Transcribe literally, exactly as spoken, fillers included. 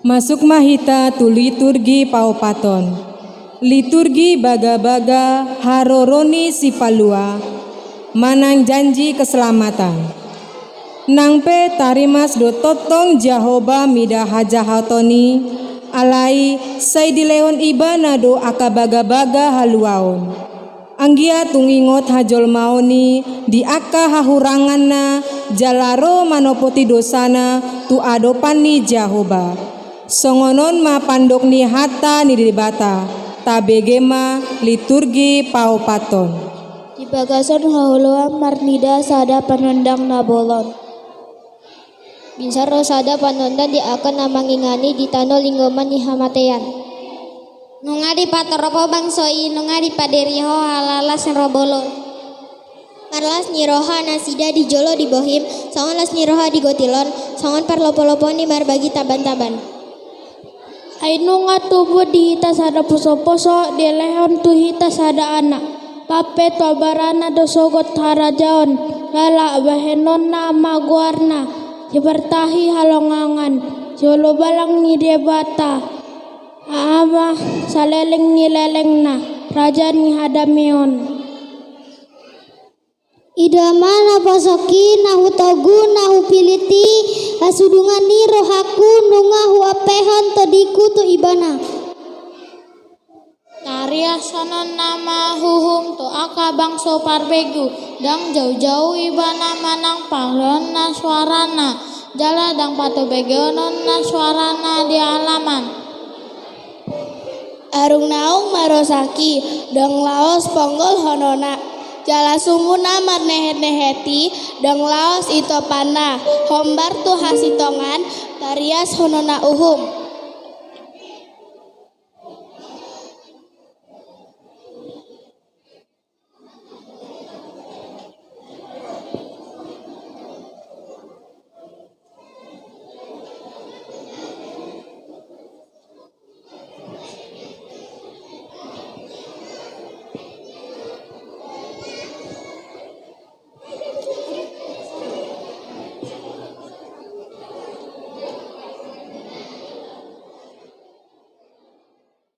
Masuk ma hita tu liturgi paopathon. Liturgi bagabaga haroro ni Sipalua manang janji keselamatan. Nang pe tarimas do tongtong Jahowa mida hajahaton i, alai sai dilehon Ibana do angka bagabaga haluaon. Anggiat tung ingot hajolmaon i di angka hahuranganna, jala ro manopoti dosana tu adopan ni Jahowa. Songon on ma pandok ni hata ni Debata. Tabege ma liturgi paopathon. Di bagasan haholomon marnida sada panondang na bolon. Binsar do sada panondang di angka na mangingani di tano linggoman ni hamatean. Nunga dipatorop Ho bangso i, nunga dipadiri Ho halak las ni roha bolon. Marlas ni roha nasida di jolo di bohim, songon las ni roha di gotilon, songon parlopolopoan di marbagi tabantaban. Ai nunga tubu di hita sada posoposo, dilehon tu hita sada anak. Pampe tu abarana do sogot harajaon, jala bahenonna ma goarna, Sipartahi Halongangan, Siulubalang ni Debata, Ama saleleng ni lelengna, Raja ni hadameon. Ida ma naposongki, na hutogu, na hupilit i, hasudungan ni rohangku, nunga huampehon tondingku tu Ibana. Tariashononna ma uhum tu angka bangso parbegu, ndang jaujau Ibana manang paulonna suarana, jala ndang patubegeononna suarana di alaman. Arung naung marosaki, ndang laos ponggolhononna. Jala sumuna marnehetnehet i, ndang laos itopanna. Hombar tu hasintongan, tariashononna uhum.